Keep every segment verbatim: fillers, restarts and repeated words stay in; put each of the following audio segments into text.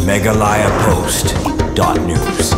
Meghalaya Post dot news.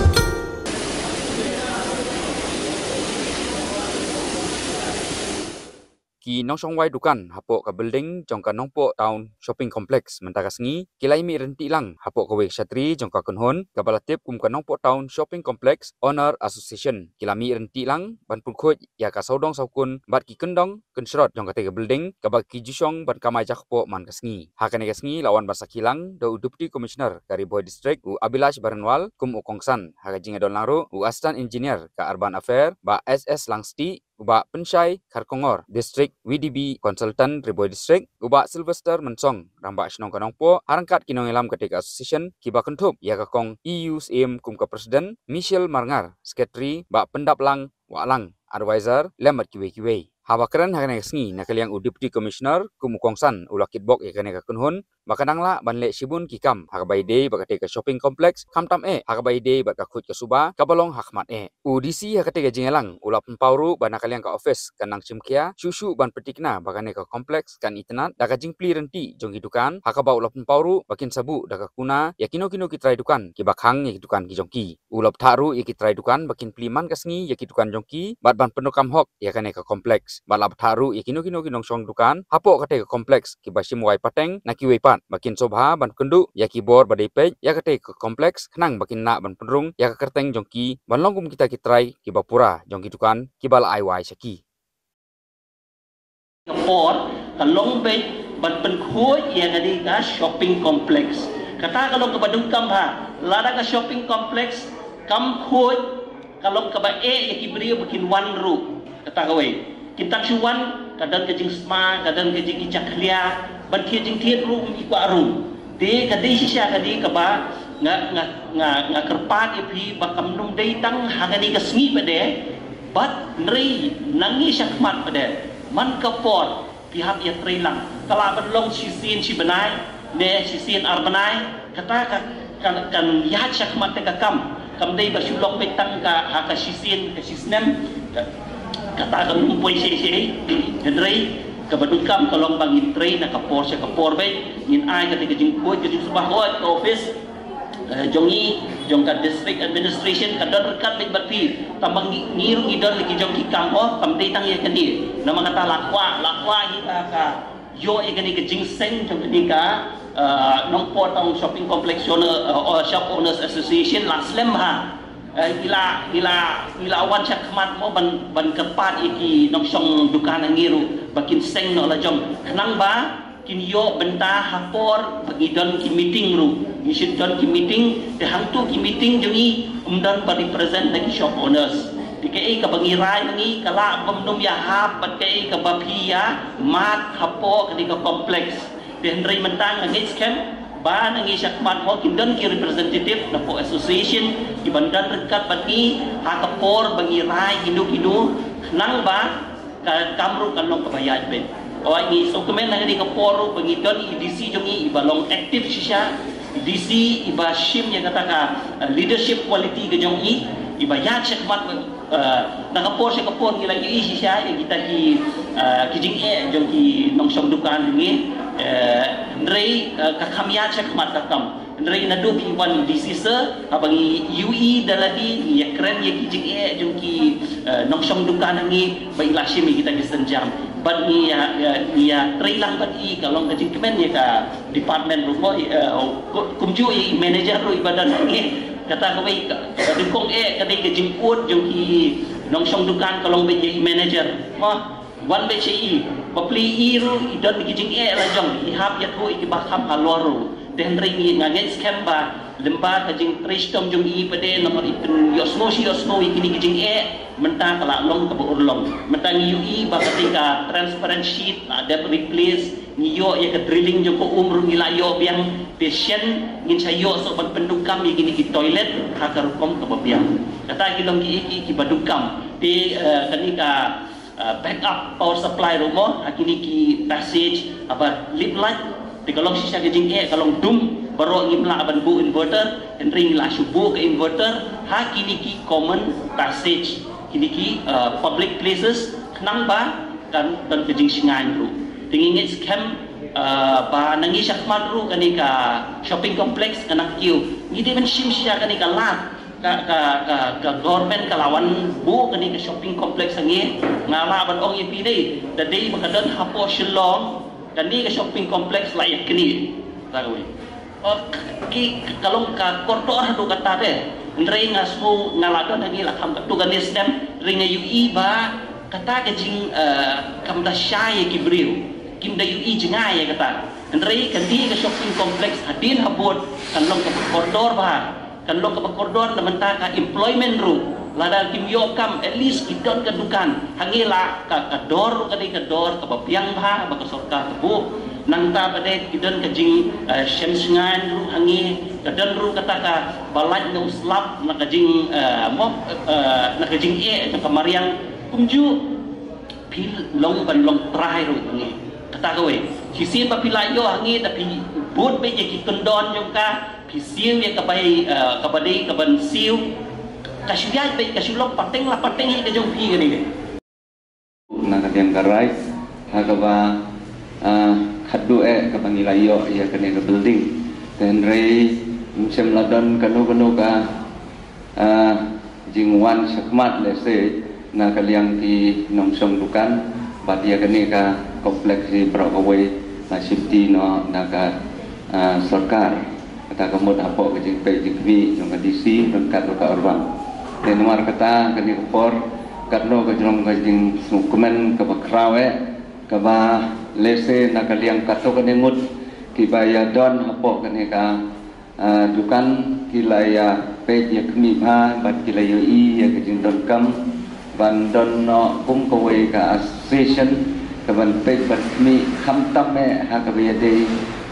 Ki nongshong wai dukan hapoh ka building jong ka Nongpoh Town Shopping Complex mynta ka sngi ki la ïa mih ryntih lang hapoh kawei ka shatri jong ka kynhun kaba la tip kum ka Nongpoh Town Shopping Complex Owner Association. Ki la mih ryntih lang ban pynkhuid ïa ka sawdong sawkun bad ki kyndong kynshrot jong katei ka building kaba ki ju shong ban kamai jakpoh man ka sngi. Ha kane ka sngi la wan ban sakhi lang da u Deputy Commissioner ka Ri Bhoi District u Abhilash Baranwal kum u kongsan. Ha ka jingïadon lang ruh u Assistant Engineer ka Urban Affair Bah S S Langsti, u Bah Pynshai Kharkongor, District V D B Consultant Ri Bhoi District, u Bah Sylvester Mynsong, Rangbah Shnong ka Nongpoh, ha ryngkat ki nongïalam katei ka association kiba kynthup ïa ka Kong E U Syiem kum ka President, Michelle Marngar, Secretary, Bah Pyndaplang Wahlang, Advisor, lem bad kiwei kiwei. Haba kren ha kane ka sngi na ka liang u Deputy Commissioner kum u kongsan u la kitbok ïa kane ka kynhun ba kan dang lah ban leh shibun ki kam ha kaba ïadei bad katei ka shopping complex, khamtam eh ha kaba ïadei bad ka khuid ka suba kaba long ha khmat eh. U D C ha katei ka jingïalang u la pynpaw ruh ba na ka liang ka office kan nang shim khia shuh shuh ban pynthikna ba kane ka complex kan itynnad da ka jingplie ryntih jong ki dukan, ha kaba u la pynpaw ruh ba kin sa buh da ka kuna ïa kino kino ki trai dukan kiba khang ïa ki dukan ki jong ki. U la bthah ruh ïa ki trai dukan ba kin plie man ka sngi ïa ki dukan jong ki bad ban pyndonkam hok ïa kane ka complex. Bad la bthah ruh ïa kino kino ki nongshong dukan hapoh katei ka complex kiba shim wai pateng na kiwei pat ba kin sngewbha ban kynduh ïa ki bor ba dei peit ïa katei ka complex khnang ba kin lah ban pynrung ïa ka kyrteng jong ki ban long kum kita ki trai kiba pura jong ki dukan kiba la ai wai sha ki. Ka por ka long beit ban pynkhuid ïa kane ka shopping complex. Kata ka long kaba donkam bha, lada ka shopping complex kam khuid ka long kaba eh ïa ki briew ba kin wan ruh. Kata kawei, kin tang shu wan ka don ka jingsma, ka don ka jingïakhlia, ban thied jingthied ruh ym i kwah ruh. Te ka dei shisha ka dei kaba nga nga nga nga kyrpad ïa phi ba kam nym dei tang ha kane ka sngi pat de, bad hynrei nangne shakhmat pat de, man ka por phi hap ïatrei lang. Ka lah ban long shisien shi bnai ne shisien ar bnai, kata ka kan kan ïaid shakhmat te ka kam. Kam dei ba shu long beit tang ka ha ka shisien ka shisnem. Ka- Kata ka nym poi shei shei. Hynrei kaba donkam ka long ba ngin trei na ka por sha ka por beit, ngin ai kata ka jingkhuid ka jingsuba hooid ka office, eh, jong ngi, jong ka district administration ka don ryngkat beit bad phi. Tang ba ngi ngi ruh ngi don la ki jong ki kam, oh kam dei tang ïa kane. Namar kata la kwah la kwah hi ka ka ïoh ïa kane ka jingseng jong kane ka, eh, Nongpoh Town Shopping Complex Owner, eh, Shop Owners Association la slem ha. Eh, ngi la ngi la ngi la wan shakhmat mo ban ban kyrpad ïa ki nongshong dukan ha ngi ruh ba kin seng noh la jong. Khnang ba kin ïoh bynta ha por ba ngi don ki meeting ruh. Ngi shu don ki meeting, te hangtu ki meeting jong ngi ym don ba represent na ki shop owners. Te kaei kaba ngi rai ngi ka lah bym nym ïahap bad kaei kaba phi ïa mad hapoh kane ka complex. Te hynrei mynta nga ngeit skhem ba na ngi shakhmat mo kin don ki representative na poh association ki ban don ryngkat bad ngi ha ka por ba ngi rai kino kino, khnang ba ka kam ruh kan long kaba ïaid beit. Oi, ngi sngewkmen ha kane ka por ruh ba ngi don i D C jong ngi iba long active shisha, i D C iba shim ïa kata ka, eh, leadership quality ka jong i, iba ïaid shakhmat, eh, na ka por sha ka por ngi la ïohi shisha ïa kita ki, eh, ki jingeh jong ki nongshong dukan jong ngi, eh, hynrei, eh, ka kham ïaid shakhmat ka kam. Hynrei naduh ba i wan i D C sir, haba ngi ïohi da lade, ngi ïakren ïa ki jingeh jong ki, eh, nongshong dukan ha ngi ba i la shim ïa kita ki sienjam. Bad ngi ïa, ïa, ngi ïatrei lang bad i, ka long ka jingkmen ïa ka department ruh mo, eh, ku- kumjuh ïa i manager ruh iba don ha ngi. Kata kawei ka, ka dei kong eh, ka dei ka jingkut jong ki nongshong dukan ka long beit ïa i manager. Mo, wan beit sha i, bapli i ruh i don ki jingeh la jong, i hap ïathuh ïa kiba kham halor ruh. Te hynrei ngi nga ngeit skhem ba lyngba ka jingtrei shitom jong i pat de namar i pynïohsngew shi ïohsngew ïa kine ki jingeh, mynta ka la long kaba urlong. Mynta ngi ïohi ba kata ka transparent sheet la dep replace, ngi ïoh ïa ka drilling jong ka um ruh ngi la ïoh biang, te shen ngin sa ïoh shuh ban pyndonkam ïa kine ki toilet ha ka rukom kaba biang. Kata ki long ki ki kiba donkam. Te, eh, kane ka uh, backup power supply ruh mo, ha kine ki passage, haba lip light, te ka long shisha ka jingeh, ka long dum, baroh ngim lah ban buh inverter, hynrei ngi la shu buh ka inverter ha kine ki common passage, kine ki, uh, public places, khnang ba kan don ka jingshngaiñ ruh. Te ngi ngeit skhem Ah, ba na ngi shakhmat ruh kane ka shopping complex ka nang kiew. Ngi dei ban shim sha kane ka lad ka, ka, ka, ka government ka la wan buh kane ka shopping complex ha ngi. Nga lah ban ong ïa phi dei, da dei ba ka don hapoh Shillong, kane ka shopping complex la ïa kane. Ta ka wei. Oh, ki ka long ka kordor haduh katta te. Hynrei nga sngew nga la don ha ngi la kham katto katne snem, hynrei nga ïohi ba kata ka jing, eh, kam da shai ïa ki briew, kim da ïohi jngai ïa kata. Hynrei kane ka shopping complex hadien habud kan long kaba kordor bha, kan long kaba kordor na bynta ka employment ruh. Lada kim ïoh kam, at least ki don ka dukan. Ha ngi la ka, ka dor ruh ka dei ka dor kaba biang bha ba ka sorkar ka buh. Nangta pat de ki don ka jing, eh, shem shngaiñ ruh ha ngi, ka don ruh kata kaba lait na u slap na ka jing, eh, mok, eh, na ka jingeh jong ka mariang. Kumjuh phi long ban long trai ruh ha ngi. Kata kawei. Shisien ba phi la ïoh ha ngi da phi bud beit ïa ki kyndon jong ka, phi siew ïa kaba, eh, kaba dei kaban siew. Ka shu ïaid beit, ka shu long pateng la pateng hi ka jong phi kane. Na ka liang ka rai ha kaba, ah, khatduh eh kaba ngi la ïoh ïa kane ka building. Te hynrei ym shym la don kano kano ka, ah, jingwan shakhmat lehse na ka liang ki nongshong dukan bad ïa kane ka complex hi baroh kawei la shimti noh na ka, ah, sorkar. Kata ka mut hapoh ka jingpeit jingkhmih jong ka D C ryngkat bad ka urban. Te namar kata kane ka por katno ka jrong ka jingsngewkmen kaba khraw eh kaba lehse na ka liang katto katne ngut kiba ïa don hapoh kane ka, ah, dukan ki la ïa peit ïa khmih bha bad ki la ïohi ïa ka jingdonkam ban don noh kum kawei ka association kaban peit ban khmih khamtam eh ha kaba ïadei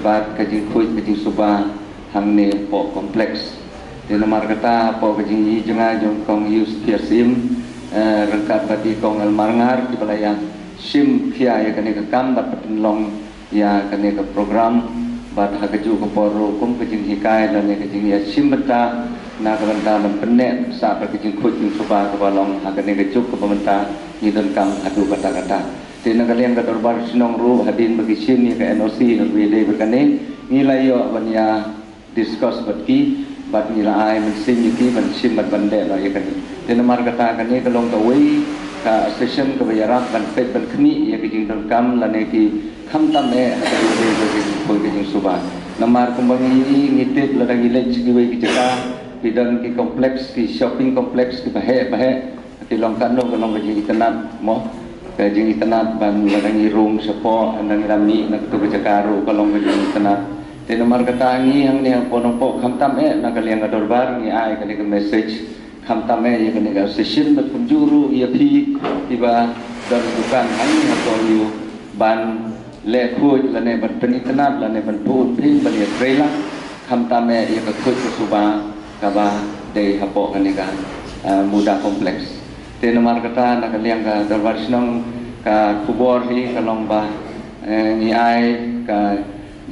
bad ka jingkhuid ka jingsuba hangne hapoh complex. Te namar kata hapoh ka jingïohi jong nga jong kong Yus Pierre Syiem, eh, ryngkat bad i kong L. Marngar kiba la ïa shim khia ïa kane ka kam bad pynlong ïa kane ka program bad ha kajuh ka por ruh kum ka jinghikai lane ka jingïashim bynta na ka bynta ban pynneh sah bad ka jingkhuid jingsuba kaba long ha kane ka juk kaba mynta ngi donkam haduh katta katta. Te na ka liang ka dorbar shnong ruh hadien ba ki shim ïa ka N O C na ka bynta kane ngi la ïoh ban ïa discuss bad ki bad ngi la ai mynsiem ïa ki ban shim bad ban leh noh ïa kane. Te namar kata kane ka long kawei ka session kaba ïarap ban peit ban khmih ïa ka jingdonkam lane ki khamtam eh ha ka jingkhuid ka jingsuba. Namar kumba ngi, ngi tip lada ngi leit sha kiwei ki jaka ki don ki complex, ki shopping complex kiba heh ba heh. Ki long katno ka long ka jingitynnad mo, ka jingitynnad ban lada ngi rung shapoh, lada ngi la mih na katu ka jaka ruh ka long ka jingitynnad. Te namar kata ngi hangne hapoh Nongpoh khamtam eh na ka liang ka dorbar ngi ai kane ka message khamtam eh ïa kane ka session bad kumjuh ruh ïa phi kiba don dukan hangne hapoh ïu ban leh khuid lane ban pynitynnad lane ban pynphieng ban ïatreilang khamtam eh ïa ka khuid ka suba kaba dei hapoh kane ka, ah, Muda Complex. Te namar kata na ka liang ka dorbar shnong ka khubor hi ka long ba, eh, ngi ai ka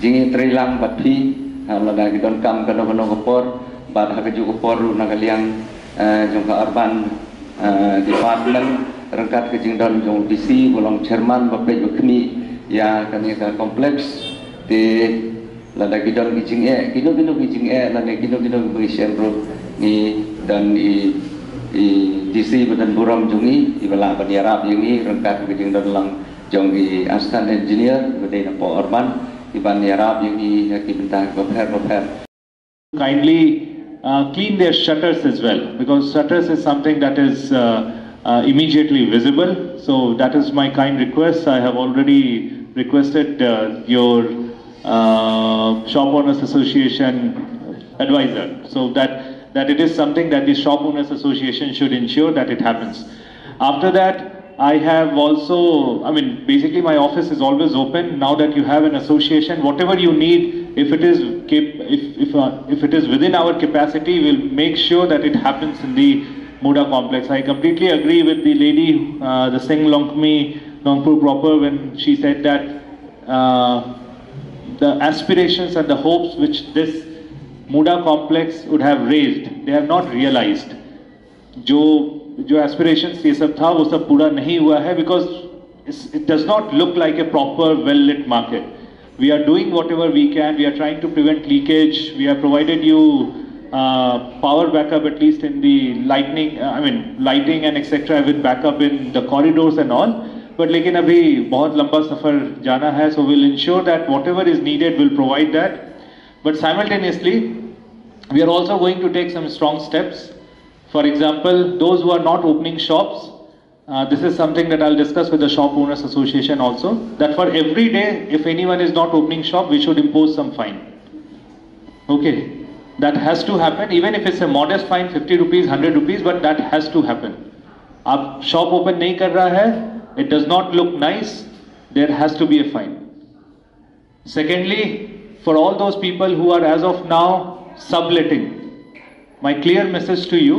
jingïatreilang bad phi ha lada ki donkam kano kano ka por bad ha kajuh ka por ruh na ka liang, eh, jong ka urban, eh, department ryngkat ka jingdon jong D C ba long chairman ba peit ba khmih ïa kane ka complex. Te lada ki don ki jingeh, kino kino ki jingeh lane kino kino kiba ngi shem ruh ngi don i, i D C ba don burom jong ngi iba lah ban ïarap ïa ngi ryngkat ka jingdon lang jong i assistant engineer ba dei napoh urban iban ïarap ïa ngi ha ki bynta kiba pher ba pher. Kindly, uh, clean their shutters as well, because shutters is something that is, uh, uh, immediately visible. So that is my kind request. I have already requested, uh, your, uh, Shop Owners Association advisor, so that, that it is something that the Shop Owners Association should ensure that it happens. After that, I have also, I mean, basically my office is always open. Now that you have an association, whatever you need, if it is cap-, if, if, uh, if it is within our capacity, we'll make sure that it happens in the Muda complex. I completely agree with the lady, uh, the Singh Longkmi, Nongpoh proper, when she said that, uh, the aspirations and the hopes which this Muda complex would have raised, they have not realized. जो, जो aspirations ये सब था, वो सब पूरा नहीं हुआ है, because it's, it does not look like a proper well lit market. We are doing whatever we can. We are trying to prevent leakage. We have provided you uh, power backup, at least in the lightning, uh, I mean, lighting and et cetera with backup in the corridors and all. But लेकिन अभी बहुत लंबा सफ़र जाना है, so we'll ensure that whatever is needed, we'll provide that. But simultaneously, we are also going to take some strong steps. For example, those who are not opening shops, uh, this is something that I'll discuss with the Shop Owners Association also, that for every day, if anyone is not opening shop, we should impose some fine. Okay, that has to happen, even if it's a modest fine, fifty rupees, hundred rupees, but that has to happen. आप शॉप ओपन नहीं कर रहा है, it does not look nice, there has to be a fine. Secondly, for all those people who are as of now subletting, my clear message to you,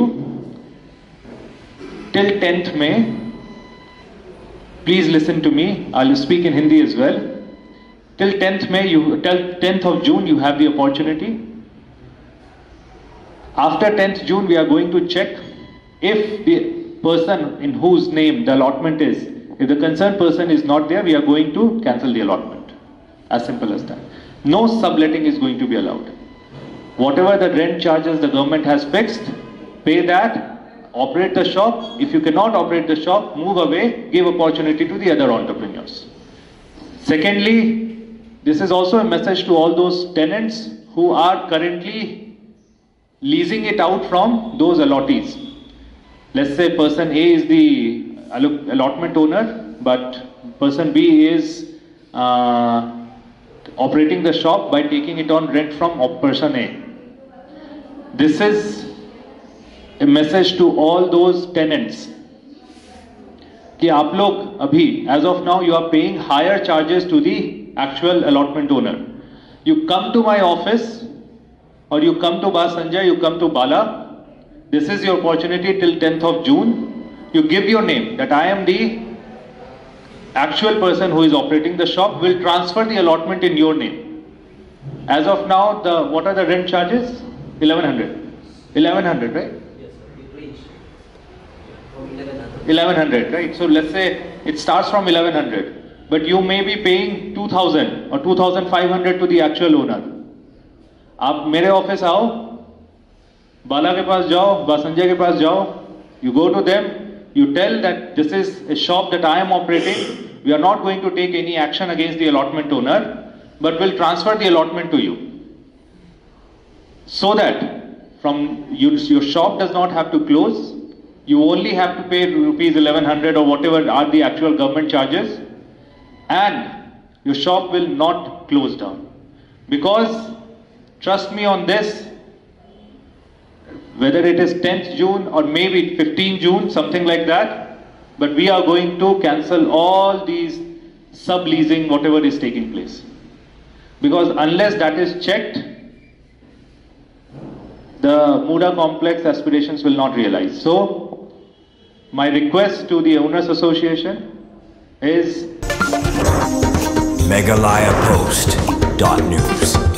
till tenth May, please listen to me, I'll speak in Hindi as well. Till tenth May, you, till tenth of June, you have the opportunity. After tenth June, we are going to check if the person in whose name the allotment is, if the concerned person is not there, we are going to cancel the allotment. As simple as that. No subletting is going to be allowed. Whatever the rent charges the government has fixed, pay that, operate the shop. If you cannot operate the shop, move away, give opportunity to the other entrepreneurs. Secondly, this is also a message to all those tenants who are currently leasing it out from those allottees. Let's say person A is the allo-, allotment owner, but person B is uh, operating the shop by taking it on rent from op-, person A. This is a message to all those tenants कि आप लोग अभी, as of now, you are paying higher charges to the actual allotment owner. You come to my office, or you come to Ba Sanjay, you come to Bala. This is your opportunity till tenth of June. You give your name that I am the actual person who is operating the shop. Will transfer the allotment in your name. As of now, the, what are the rent charges? Eleven hundred. Eleven hundred, right? Yes, sir. It range from eleven hundred. Eleven hundred, right? So let's say it starts from eleven hundred, but you may be paying two thousand or two thousand five hundred to the actual owner. आप मेरे ऑफिस आओ, बाला के पास जाओ, बा संजय के पास जाओ, you go to them, you tell that this is a shop that I am operating, we are not going to take any action against the allotment owner, but will transfer the allotment to you. So that from you, your shop does not have to close, you only have to pay rupees eleven hundred or whatever are the actual government charges, and your shop will not close down. Because trust me on this, whether it is tenth June or maybe fifteenth June, something like that, but we are going to cancel all these sub-leasing, whatever is taking place. Because unless that is checked, the Muda complex aspirations will not realize. So, my request to the Owners Association is Meghalaya Post dot news.